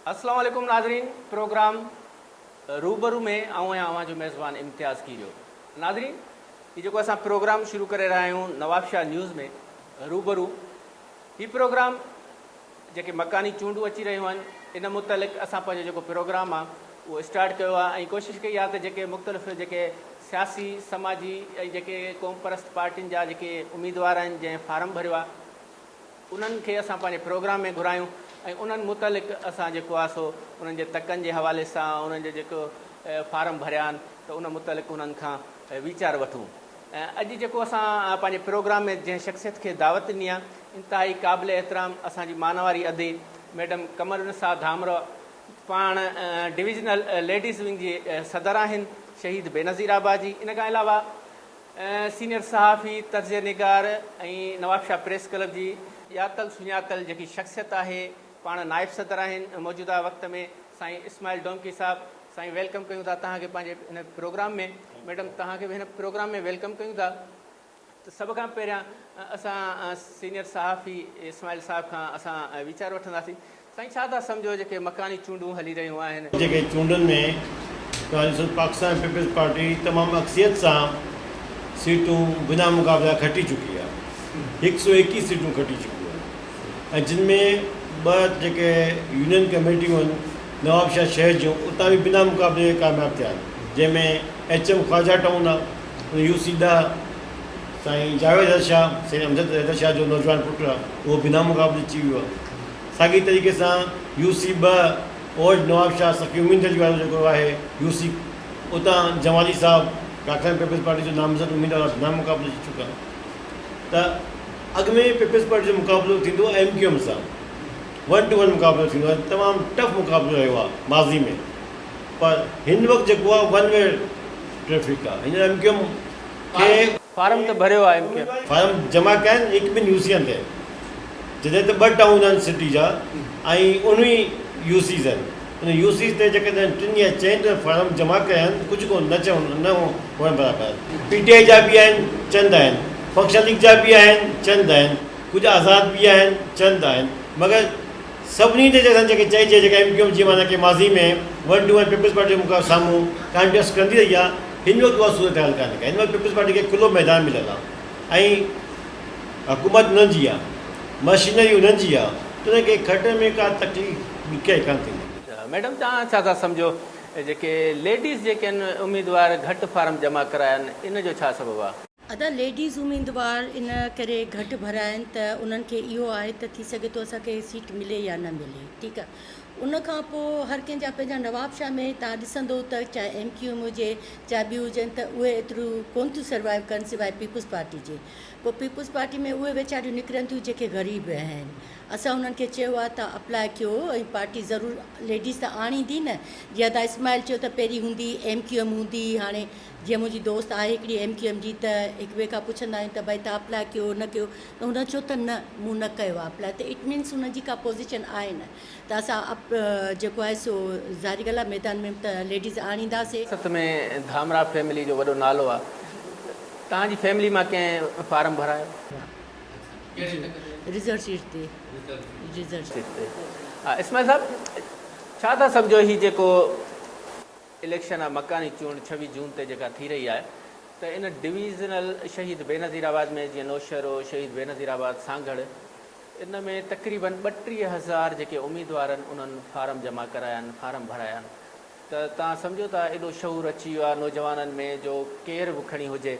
السلام عليڪم ناظرين پروگرام روبرو ۾ آئون آهيان اوهان جو ميزبان امتياز کيريو. ناظرين هي جيڪو اسان پروگرام شروع ڪري رهيا آهيون نوابشاهه نيوز ۾ روبرو، هي پروگرام جيڪي مڪاني چونڊون اچي رهيون آهن ان متعلق اسان پنهنجو جيڪو پروگرام آهي اهو اسٽارٽ ڪيو آهي ۽ ڪوشش ڪئي آهي ته جيڪي مختلف جيڪي سياسي سماجي ۽ جيڪي قومپرست پارٽين جا جيڪي اميدوار آهن جنهن فارم ڀريو آهي انهن کي اسان پنهنجي پروگرام ۾ گهرايون ۽ انهن متعلق اسان جيڪو آهي سو انهن جي تڪن جي حوالي سان انهن جي جيڪو فارم ڀريا آهن ته ان متعلق انهن کان ويچار وٺون. اڄ جيڪو اسان پنهنجي پروگرام ۾ جنهن شخصيت کي دعوت ڏني آهي انتهائي قابل احترام اسان جي مانواري ادي ميڊم قمر النساء ڌامرو پاڻ ڊويزنل ليڊيز ونگ جي صدر آهن شهيد بينظير آباد جي. ان کان علاوه سينيئر صحافي، تجزيه نگار ۽ نوابشاهه پريس ڪلب جي ڄاتل سڃاتل جيڪي شخصيت آهي، پاڻ نائب صدر آهن موجوده وقت ۾ سائين اسماعيل ڊومڪي صاحب. سائين welcome ڪيون ٿا توهان کي پنهنجي هن پروگرام ۾. ميڊم توهان کي به هن پروگرام ۾ welcome ڪيون ٿا. ته سڀ کان پهريان اسان سينيئر صحافي اسماعيل صاحب کان اسان ويچار وٺنداسين. سائين ڇا ٿا سمجهو جيڪي مڪاني چونڊون هلي رهيون آهن. جيڪي چونڊن ۾ توهان ڏسو ته پاڪستان پيپلز پارٽي تمام اڪثريت سان سيٽون بنا مقابله کٽي چڪي آهي هڪ سو ايڪيهه سيٽون کٽي چڪي آهي ۽ جن ۾ ٻه جيڪي يونين ڪميٽيون آهن نوابشاهه شهر جون اتان به بنا مقابلي ڪامياب ٿيا آهن جنهن ۾ ايڇ ايم خواجه ٽائون آهي ان يو سي 10 سائين جاويد حيدر شاهه سائين امجد حيدر شاهه جو نوجوان پٽ آهي اهو بنا مقابلي اچي ويو آهي. ساڳئي طريقي سان يو سي 2 اوج نوابشاهه سخي اميد علي وارو جيڪو آهي يو سي اتان جمالي صاحب پاڪستان پيپلز پارٽي جو نامزد اميدوار بنا مقابلي جي چڪا ته اڳ ۾ پيپلز پارٽي جو مقابلو ٿيندو ايم ڪيو ايم سان ون ٽو ون مقابلو ٿيندو آهي تمام ٽف مقابلو رهيو آهي ماضي ۾ پر هن وقت جيڪو آهي ون وي ٽريفڪ آهي هينئر ايم ڪيو ايم کي فارم ته ڀريو آهي ايم ڪيو ايم. فارم جمع ڪيا آهن هڪ ٻن يو سين تي جڏهن ته ٻه ٽائون آهن سٽي جا ۽ 19 يو سيز آهن ان يو سيز تي جيڪڏهن ٽن يا چئن تي فارم جمع ڪيا آهن ڪجهه ڪونه نه چون نه هئڻ برابر آهن پي ٽي آء جا به آهن چند آهن فنڪشنل ليگ جا به آهن چند آهن ڪجهه آزاد به آهن چند آهن مگر سڀني تي جيڪڏهن جيڪي چئجي جيڪا ايم ڪيو ايم جي معنيٰ ڪي ماضي ۾ one to one Peoples Party جي مقابلي سامهون ڪانٽيسٽ ڪندي رهي آهي هن وقت اها صورتحال ڪانهي ڪا هن وقت پيپلز پارٽي کي کلو ميدان مليل آهي ۽ حڪومت انهن جي آهي مشينري انهن جي آهي ته انهن کي کٽڻ ۾ ڪا تڪليف ڏکيائي ڪانه ٿيندي. ميڊم توهان ڇا ٿا سمجهو جيڪي ليڊيز جيڪي آهن اميدوار گهٽ فارم جمع ڪرايا آهن ان جو ڇا سبب آهي؟ ادا ليڊيز اميدوار ان ڪري گهٽ ڀرائن ته انهن کي اهو آهي ته ٿي سگهي ٿو اسان کي سيٽ ملي يا نه ملي ٺيڪ آهي ان کان پوء هر ڪنهن جا پنهنجا نوابشاهه ۾ توهان ڏسندو ته چاهي ايم ڪيو ايم هجي چاهي ٻيون هجن ته اهي ايتريون ڪونه ٿيون سروائيو ڪن سواء پيپلز پارٽي جي پوء پيپلز پارٽي ۾ اهي ويچاريون نڪرن ٿيون جيڪي غريب آهن اسان انهن کي چيو آهي ته اپلاء ڪيو ۽ پارٽي ضرور ليڊيز ته آڻيندي نه جيئن ادا اسماعيل چيو ته پهرين هوندي ايم ڪيو ايم هوندي هاڻي جيئن منهنجي دوست آهي هڪڙي ايم ڪيو ايم جي ته هڪ ٻئي کان پڇندا آهيون ته ڀائي توهان اپلاء ڪيو نه ڪيو ته هن چيو ته نه مون نه ڪيو آهي اپلاء ته it means هن جي ڪا پوزيشن آهي نه ته اسان اپ جيڪو آهي سو ظاهري ڳالهه آهي ميدان ۾ ته ليڊيز آڻينداسي. ست ۾ ڌامراهه فيملي جو وڏو نالو آهي توهان جي فيملي مان ڪنهن فارم ڀرايو؟ جي رزلٽ شيٽ تي رزلٽ شيٽ تي اسماعيل صاحب ڇا ٿا سمجهو هي جيڪو اليڪشن آ مڪاني چونڊ 26 جون تي جيڪا ٿي رهي آهي ته ان ڊويزنل شهيد بينظير آباد ۾ جيئن نوشهرو، شهيد بينظير آباد، سانگهڙ ان ۾ تقريبن 32 هزار جيڪي اميدوار آهن انهن فارم جمع ڪرايا آهن فارم ڀرايا آهن ته توهان سمجهو ٿا ايڏو شعور اچي ويو آهي نوجوانن ۾ جو ڪير به کڻي هجي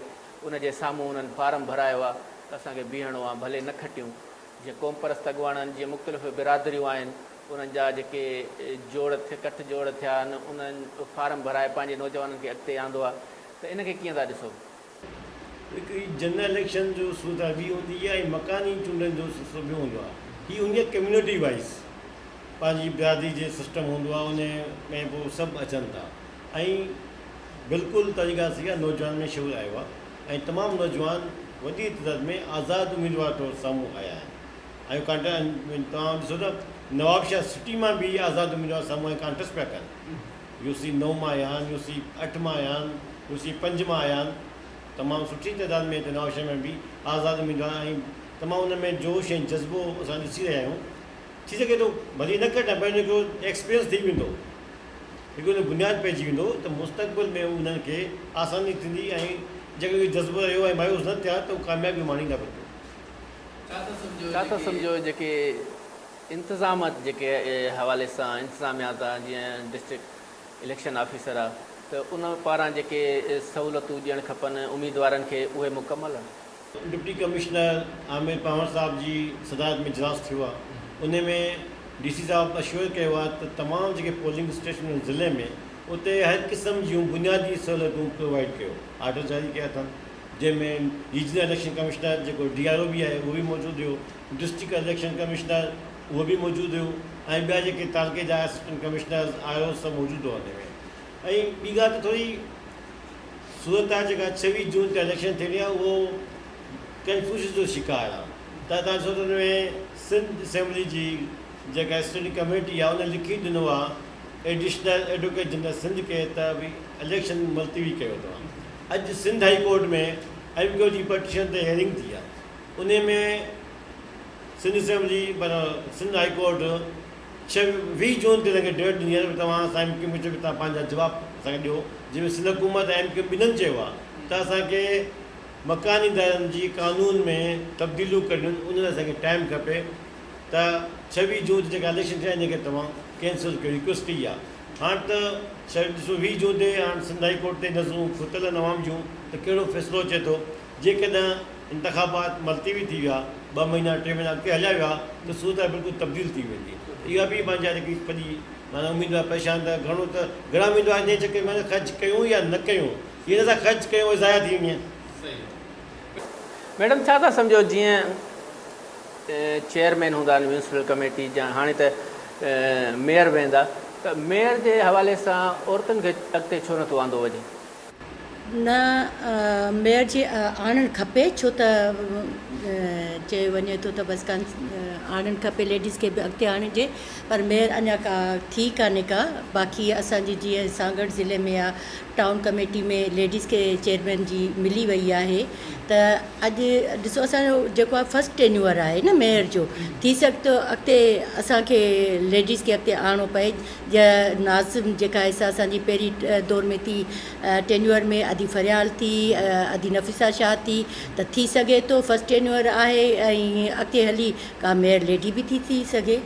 ان جي سامهون انهن فارم ڀرايو آهي ته اسان کي بيهڻو آهي ڀلي نه کٽيون جيئن قومپرست اڳواڻن جيئن مختلف برادريون آهن انهن جا جيڪي جوڙ ڪٺ جوڙ ٿيا آهن انهن فارم ڀرائي پنهنجي نوجوانن کي اڳتي آندو آهي ته ان کي ڪيئن ٿا ڏسو؟ هڪ هي جنرل اليڪشن جو صورتحال ٻي هوندي آهي ۽ مڪاني چونڊن جو سلسلو ٻيو هوندو آهي. هي هوندي آهي ڪميونٽي وائيز پنهنجي برادري جي سسٽم هوندو آهي ان ۾ پوء سڀ اچن ٿا ۽ بلڪل توهان جي ڳالهه صحيح آهي نوجوانن ۾ شعور آيو آهي ۽ تمام نوجوان وڏي تعداد ۾ آزاد اميدوار طور سامهون آيا آهن. ۽ توهان ڏسو ته نوابشاهه سٽي مان به آزاد اميدوار سامهون آيا ڪانٽيسٽ پيا ڪن. يو سي 9 مان آيا آهن، يو سي 8 مان آيا آهن، يو سي 5 مان آيا آهن. تمام سٺي تعداد ۾ هتي نوابشاهه ۾ به آزاد اميدوار ۽ تمام ان ۾ جوش ۽ جذبو اسان ڏسي رهيا آهيون. ٿي سگهي ٿو ڀلي نه ڪڍن پر انهن کي ايڪسپيرينس ٿي ويندو، هڪ ان جو بنياد پئجي ويندو ته مستقبل ۾ انهن کي آساني ٿيندي ۽ جيڪڏهن اهو جذبو رهيو ۽ مايوس نه ٿيا ته هو ڪاميابي ماڻيندا بلڪل. ڇا ٿا سمجهو جيڪي انتظامات جيڪي حوالي سان انتظاميا تان جيئن ڊسٽرڪٽ اليڪشن آفيسر آ ته ان پاران جيڪي سهولتون ڏيڻ کپن اميدوارن کي اهي مڪمل آهن؟ ڊپٽي ڪمشنر عامر پنهور صاحب جي صدارت ۾ اجلاس ٿيو آهي ان ۾ ڊي سي صاحب اشوئر ڪيو آهي ته تمام جيڪي پولنگ اسٽيشنون آهن ضلعي ۾ اتي هر قسم جون بنيادي سهولتون پرووائيڊ ڪيو آرڊر جاري ڪيا اٿن جنهن ۾ ريجنل اليڪشن ڪمشنر جيڪو ڊي آر او به آهي اهو به موجود هيو ڊسٽرڪٽ اليڪشن ڪمشنر اهو به موجود هيو ۽ ٻيا جيڪي تعلقي جا اسسٽنٽ ڪمشنرز آر اوز سڀ موجود هئا ان ۾ ۽ ٻي ڳالهه ته ٿوري صورتحال جيڪا ڇويهه جون تي اليڪشن ٿيڻي آهي اهو ڪنفيوزن جو شڪار آهي ته تهان ڏسو ته ان ۾ سنڌ اسيمبلي جي جيڪا اسٽينڊنگ ڪميٽي آهي ان لکي ڏنو آهي ايڊيشنل ايڊووڪيٽ جنرل سنڌ کي ته ڀئي اليڪشن ملتوي ڪيو توهان اڄ Sindh high court ۾ M Q جي پٽيشن تي هيئرنگ ٿي آهي ان ۾ سنڌ اسيمبلي پر سنڌ هائي ڪورٽ ڇهه 20 جون تي اسان کي ڊيٽ ڏني آهي ته توهان اسان ايم ڪيو ايم کي چيو توهان پنهنجا جواب اسان کي ڏيو جنهن ۾ سنڌ حڪومت ۽ ايم ڪيو ايم ٻنهن چيو آهي ته اسان کي مڪاني ادارن جي قانون ۾ تبديليون ڪرڻيون آهن ان لاء اسان کي ٽائيم کپي ته ڇويهه جون تي جيڪا اليڪشن ٿيڻي آهي ان کي توهان ڪينسل ڪيو ريڪويسٽ ڪئي آهي هاڻ ته ڇهه ڏسو 20 جون تي هاڻ سنڌ هائي ڪورٽ تي نظرون کتل آهن عوام جون ته ڪهڙو فيصلو اچي ٿو جيڪڏهن انتخابات ملتوي ٿي ويا، ٻه مهينا ٽي مهينا اڳتي هليا ويا ته صورتحال بلڪل تبديل ٿي ويندي. اها به پنهنجا جيڪي پڄي معنيٰ اميدوار پريشان ته گهڻو ته گهڻا اميدوار انهيء چڪر ۾ خرچ ڪيون يا نه ڪيون، جي اسان خرچ ڪيون اهي ضايع ٿي وڃي. ميڊم ڇا ٿا سمجهو جيئن چيئرمين هوندا آهن ميونسپل ڪميٽي جا هاڻي ته ميئر ويندا ته ميئر جي حوالي سان عورتن کي اڳتي ڇو نٿو آندو وڃي؟ نه ميئر جي آڻڻ کپي ڇو ته چيو وڃي ٿو ته بس آڻڻ کپي ليڊيز کي به اڳتي آڻجي پر ميئر اڃا ڪا ٿي ڪانهي ڪا باقي اسان جي جيئن سانگهڙ ضلعي ۾ آ ٽائون ڪميٽي ۾ ليڊيز کي چيئرمين جي ملي وئي آهي ته اڄ ڏسو اسان جو جيڪو آهي فرسٽ ٽينيوئر آهي نه ميئر جو ٿي سگهي ٿو اڳتي اسان کي ليڊيز کي اڳتي آڻڻو پئي جيئن ناظم جيڪا آهي سا اسان جي پهرين دور ۾ ٿي ٽينيوئر ۾ ادي فريال ٿي ادي نفيسه شاهه ٿي ته ٿي سگهي ٿو فرسٽ ٽينيوئر آهي ۽ اڳتي هلي ڪا ميئر ليڊي به ٿي ٿي سگهي.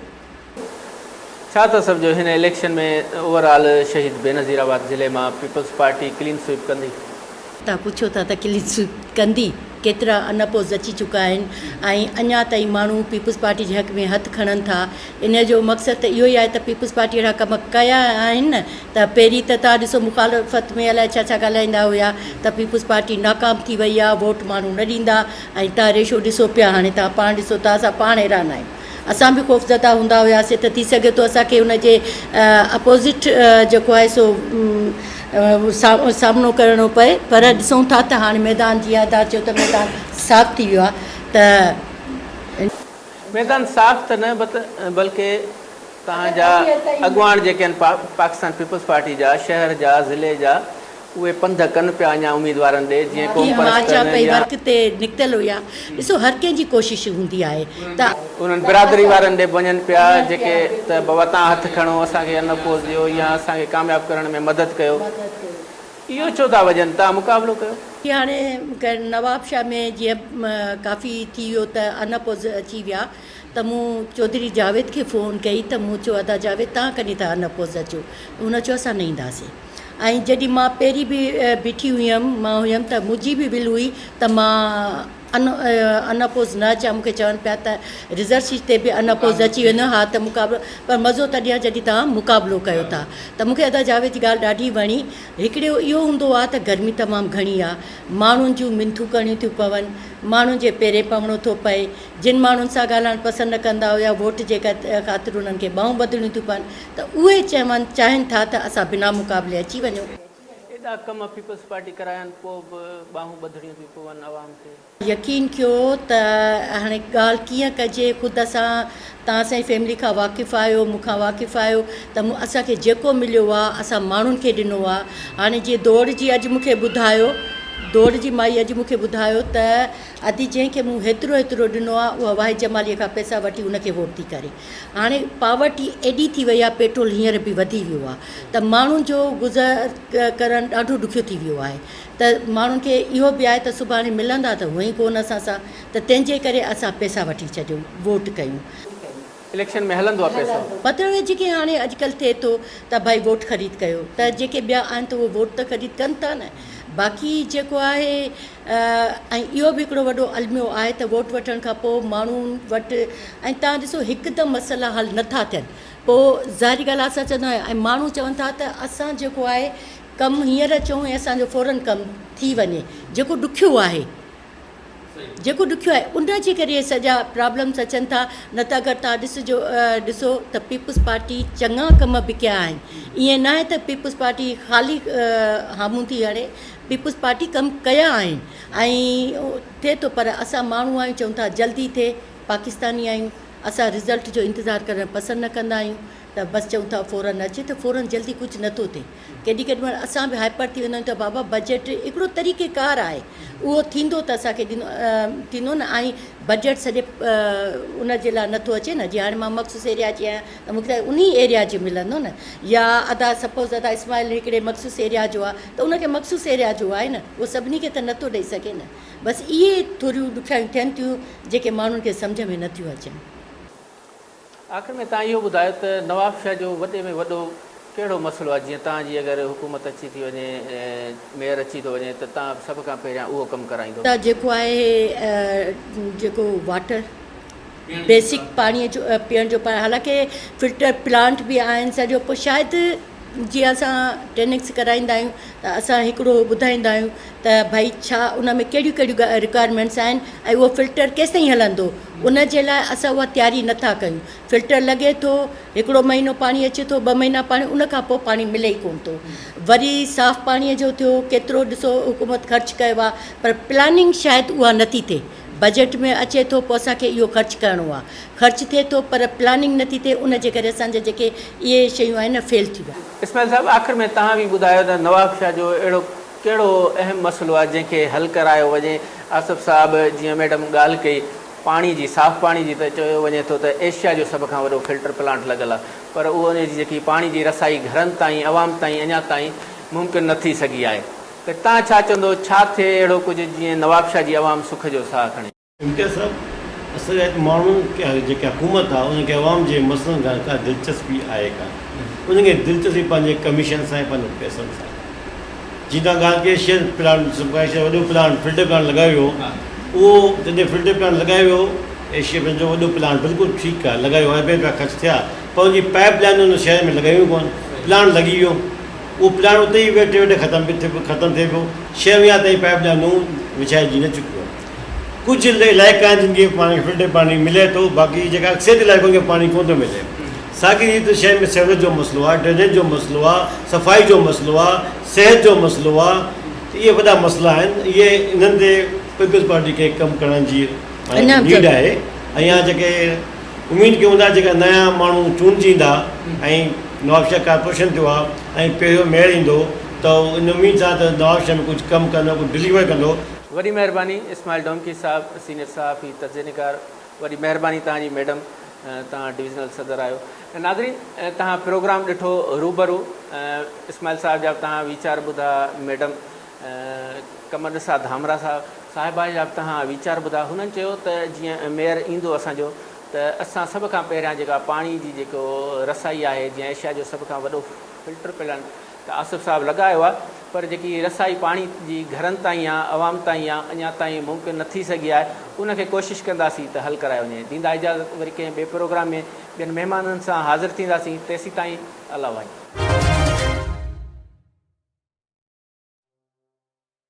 ڇا ٿا سمجهو هن اليڪشن ۾ اوور آل شهيد بينظير آباد ضلعي مان پيپلز پارٽي ڪلين سوئيپ ڪندي؟ تان پڇو ٿا ته ڪلين سوئيپ ڪندي؟ ڪيترا ان اپوز اچي چڪا آهن ۽ اڃا تائين ماڻهو پيپلز پارٽي جي حق ۾ هٿ کڻن ٿا ان جو مقصد ته اهو ئي آهي ته پيپلز پارٽي اهڙا ڪم ڪيا آهن نه ته پهرين ته توهان ڏسو مخالفت ۾ الائي ڇا ڇا ڳالهائيندا هيا ته پيپلز پارٽي ناڪام ٿي وئي آهي ووٽ ماڻهو نه ڏيندا ۽ توهان ريشو ڏسو پيا هاڻي توهان پاڻ ڏسو ته اسان پاڻ حيران آهيون اسان به خوفزده هوندا هياسي ته ٿي سگهي ٿو اسان کي ان جي اپوزٽ جيڪو آهي سو سامنو ڪرڻو پئي پر ڏسون ٿا ته هاڻي ميدان جيئن ادا چيو ته ميدان صاف ٿي ويو آهي ته. ميدان صاف ته نه بلڪه توهان جا اڳواڻ جيڪي آهن پاڪستان پيپلز پارٽي جا شهر جا ضلعي جا اهي پنڌ ڪن پيا اڃا اميدوارن ڏي جيئن ڪي قومپرست مارچا ڪن پئي يا. ورڪ تي نڪتل هيا ڏسو هر ڪنهن جي ڪوشش هوندي آهي ته. انهن برادري وارن ڏي به وڃن پيا جيڪي ته بابا تان هٿ کڻو اسان کي ان اپوز ڏيو يا اسان کي ڪامياب ڪرڻ ۾ مدد ڪيو اهو ڇو ٿا وڄن تان مقابلو ڪيو. هاڻي نوابشاهه ۾ جيئن ڪافي ٿي ويو ته ان اپوز اچي ويا ته مون چوڌري جاويد کي فون ڪئي ته مون چيو ادا جاويد تان ڪڏهن ٿا ان اپوز اچو هن چيو اسان نه اينداسين. ۽ جڏهن مان پهرين به بيٺي هيم مان هيم ته منهنجي به ول هئي ته مان ان ان اپوز نه اچان مون کي چون پيا ته رزلٽ شيٽ تي به ان اپوز اچي ويندو ها ته مقابلو پر مزو تڏهن آهي جڏهن توهان مقابلو ڪيو ٿا ته مون کي ادا جاويد جي ڳالهه ڏاڍي وڻي هڪڙو اهو هوندو آهي ته گرمي تمام گهڻي آهي ماڻهن جون منٿون ڪرڻيون ٿيون پون ماڻهن جي پيرين پوڻو ٿو پئي جن ماڻهن سان ڳالهائڻ پسند نه ڪندا هيا ووٽ جي خاطر انهن کي ٻانهون ٻڌڻيون ٿيون پون ته اهي چون چاهين ٿا ته اسان بنا مقابلي اچي وڃون. ايڏا ڪم پيپلز پارٽي ڪرايا آهن پوء به ٻانهون ٻڌڻيون ٿيون پون عوام کي. يقين ڪيو ته هاڻي ڳالهه ڪيئن ڪجي خود اسان توهان اسان جي فيملي کان واقف آهيو مون کان واقف آهيو ته مون اسان کي جيڪو مليو آهي اسان ماڻهن کي ڏنو آهي هاڻي جيئن دوڙ جي اڄ مون کي ٻڌايو دوڙ جي مائي اڄ مون کي ٻڌايو ته ادي جنهن کي مون هيترو هيترو ڏنو آهي اها واحد جمالي کان پئسا وٺي ان کي ووٽ ٿي ڪري. هاڻي پاورٽي ايڏي ٿي وئي آهي پيٽرول هينئر به وڌي ويو آهي ته ماڻهن جو گذر ڪرڻ ڏاڍو ڏکيو ٿي ويو آهي ته ماڻهن کي اهو به آهي ته سڀاڻي ملندا ته هونئن ئي ڪونه اسان سان ته تنهن جي ڪري اسان پئسا وٺي ڇڏيون ووٽ ڪيون. اليڪشن ۾ هلندو آ پئسو. مطلب جيڪي هاڻي اڄڪلهه ٿئي ٿو ته ڀائي ووٽ خريد ڪيو ته جيڪي ٻيا آهن ته اهي ووٽ ته خريد ڪن ٿا نه باقي جيڪو آهي ۽ اهو به هڪڙو وڏو الميو آهي ته ووٽ وٺڻ کان پوء ماڻهن وٽ ۽ تان ڏسو هڪدم مسئلا حل نٿا ٿين پوء ظاهري ڳالهه آهي اسان چوندا آهيون ۽ ماڻهو چون ٿا ته اسان جيڪو آهي ڪم هينئر چئون ۽ اسان جو فورن ڪم ٿي وڃي جيڪو ڏکيو آهي جيڪو ڏکيو آهي ان جي ڪري سڄا پرابلمس اچن ٿا نه ته اگر توهان ڏسجو ڏسو ته پيپلز پارٽي چڱا ڪم به ڪيا آهن ائين ناهي ته پيپلز پارٽي خالي هامون ٿي هڻي پيپلز پارٽي ڪم ڪيا آهن ۽ ٿئي ٿو پر اسان ماڻهو آهيون چئون ٿا جلدي ٿئي پاڪستاني آهيون اسان رزلٽ جو انتظار ڪرڻ پسند نه ڪندا آهيون ته بس چئون ٿا فورن اچي ته فورن جلدي ڪجهه نٿو ٿئي ڪيڏي ڪيڏي مهل اسان به هائپر ٿي ويندا آهيون ته بابا بجيٽ هڪڙو طريقي ڪار آهي اهو ٿيندو ته اسان کي ڏيندو ٿيندو نه ۽ بجيٽ سڄي ان جي لاء نٿو اچي نه جي هاڻي مان مخصوص ايريا جي آهيان ته مونکي ته انهي ايريا جو ملندو نه يا ادا سپوز ادا اسماعيل هڪڙي مخصوص ايريا جو آهي ته ان کي مخصوص ايريا جو آهي نه اهو سڀني کي ته نٿو ڏئي سگهي نه بس اهي ٿوريون ڏکيائيون ٿين ٿيون جيڪي ماڻهن کي سمجهه ۾ نٿيون اچن. آخر ۾ توهان اهو ٻڌايو ته نوابشاهه جو وڏي ۾ وڏو ڪهڙو مسئلو آهي جيئن توهان جي اگر حڪومت اچي ٿي وڃي ميئر اچي ٿو وڃي ته توهان سڀ کان پهريان اهو ڪم ڪرائيندو. ته جيڪو آهي جيڪو واٽر بيسڪ پاڻي جو پيئڻ جو پاڻي حالانڪه فلٽر پلانٽ به آهن سڄو پوء شايد جيئن اسان ٽريننگس ڪرائيندا آهيون ته اسان هڪڙو ٻڌائيندا آهيون ته ڀائي ڇا ان ۾ ڪهڙيون ڪهڙيون رڪوائرمينٽس آهن ۽ اهو فلٽر ڪيستائين هلندو ان جي لاء اسان اها تياري نه ٿا ڪيون فلٽر لڳي ٿو هڪڙو مهينو پاڻي اچي ٿو ٻه مهينا پاڻي ان کان پوء پاڻي ملي ئي ڪونه ٿو وري صاف پاڻي جو ٿيو ڪيترو ڏسو حڪومت خرچ ڪيو آهي پر پلاننگ شايد اها نٿي ٿئي بجيٽ ۾ اچي ٿو پوء اسان کي اهو خرچ ڪرڻو آهي خرچ ٿئي ٿو پر پلاننگ نٿي ٿئي ان جي ڪري اسان جا جيڪي اهي شيون آهن نه فيل ٿي ويا. اسماعيل صاحب آخر ۾ توهان به ٻڌايو ته نوابشاهه جو اهڙو ڪهڙو اهم مسئلو آهي جنهن کي حل ڪرايو وڃي آصف صاحب جيئن ميڊم ڳالهه ڪئي پاڻي جي صاف پاڻي جي ته چيو وڃي ٿو ته ايشيا جو سڀ کان وڏو فلٽر پلانٽ لڳل آهي پر اهو ان جي جيڪي پاڻي جي رسائي گهرن تائين عوام تائين اڃا تائين ممڪن نه ٿي سگهي آهي ته تان ڇا چوندو، ڇا ٿئي اهڙو ڪجهه جيئن نوابشاهه جي عوام سک جو ساهه کڻي. امتياز صاحب اصل آهي ته ماڻهن کي جيڪا حڪومت آهي انهن کي عوام جي مسئلن کان ڪا دلچسپي آهي ڪانه انهن کي دلچسپي پنهنجي ڪميشن سان ۽ پنهنجن پئسن سان آهي جيئن توهان ڳالهه ڪئي شيئر پلانٽ سڀ کان ايشيا وڏو پلانٽ فلٽر پلانٽ لڳايو ويو اهو جڏهن فلٽر پلانٽ لڳايو ويو ايشيا جو وڏو پلانٽ بلڪل ٺيڪ آهي لڳايو اربين رپيا خرچ ٿيا پر ان جي پائپ لائن ان شهر ۾ لڳايون ڪونه پلانٽ لڳي ويو اهو پلان اتي ئي ويٺي ويٺي ختم به ٿي ختم ٿئي پيو. شهر اڃا تائين پائپ لائنون وڇائجي نه چڪيون آهن. ڪجهه علائقا آهن جن کي پاڻي فلٽر پاڻي ملي ٿو باقي جيڪا اڪثريت علائقن کي پاڻي ڪونه ٿو ملي. ساڳي ريت شهر ۾ سيوريج جو مسئلو آهي، ڊرينيج جو مسئلو آهي، صفائي جو مسئلو آهي، صحت جو مسئلو آهي ته اهي وڏا مسئلا آهن اهي انهن تي پيپلز پارٽي کي ڪم ڪرڻ جي نيڊ آهي ۽ اها جيڪي اميد ڪيون ٿا جيڪا نيا ماڻهو چونڊجي ايندا ۽ نوابشاهه ڪارپوريشن ٿيو آهي ۽ پهريون ميئر ايندو ته ان اميد سان ته نوابشاهه ۾ ڪجهه ڪم ڪندو ڪجهه ڊليور ڪندو. وڏي مهرباني اسماعيل ڊومڪي صاحب سينئر صحافي تجزيه نگار وڏي مهرباني توهان جي ميڊم توهان ڊويزنل صدر آهيو ناظرين توهان پروگرام ڏٺو روبرو اسماعيل صاحب جا به توهان ويچار ٻڌا ميڊم قمر نثار ڌامرا صاحب صاحبه جا به توهان ويچار ٻڌا هنن چيو ته جيئن ميئر ايندو اسان جو ته اسان سڀ کان پهريان جيڪا پاڻي جي جيڪو رسائي آهي جيئن ايشيا جو سڀ کان وڏو فلٽر پلانٽ ته آصف صاحب لڳايو آهي پر جيڪي رسائي پاڻي جي گهرن تائين آ عوام تائين آ اڃا تائين ممڪن نه ٿي سگهي آهي ان کي ڪوشش ڪنداسين ته حل ڪرايو وڃي ڏيندا اجازت وري ڪنهن ٻئي پروگرام ۾ ٻين مهمانن سان حاضر ٿينداسين تيسين تائين الله واهي.